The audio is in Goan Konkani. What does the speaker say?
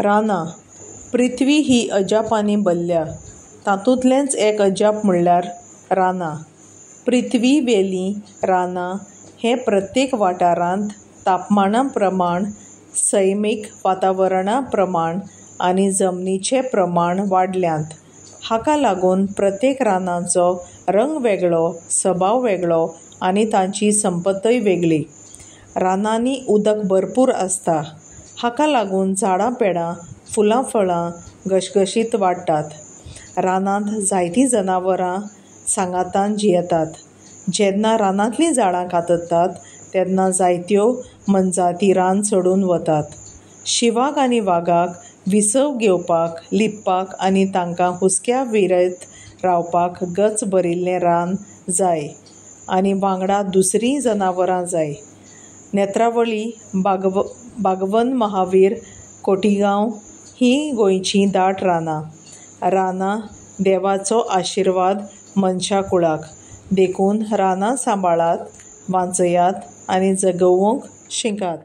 रानां. पृथ्वी ही अजापांनी भरल्या. तातूंतलेंच एक अजाप म्हणल्यार रानां. पृथ्वी वेलीं रानां हें प्रत्येक वाठारांत तापमाना प्रमाण, सैमीक वातावरणा प्रमाण आनी जमनीचे प्रमाण वाडल्यांत. हाका लागून प्रत्येक रानांचो रंग वेगळो, सभाव वेगळो आनी तांची संपत्तय वेगळी. रानांनी उदक भरपूर आसता. हाका लागून झाडां पेडां, फुलां फळां घसघशीत वाडटात. रानांत जायतीं जनावरां सांगातान जियेतात. जेन्ना रानांतलीं झाडां कातरतात तेन्ना जायत्यो मोनजाती रान सोडून वतात. शिंवाक आनी वागाक विसव घेवपाक, लिपपाक आनी तांकां हुस्क्या विरयत रावपाक गच भरिल्लें रान जाय आनी वांगडा दुसरींय जनावरां जाय. नेत्रावळी, बागवन महावीर, खोतीगांव हीं गोंयचीं दाट रानां. रानां देवाचो आशिर्वाद मनशा कुळाक. देखून रानां सांबाळात, वांचयात आनी जगोवंक शिकात.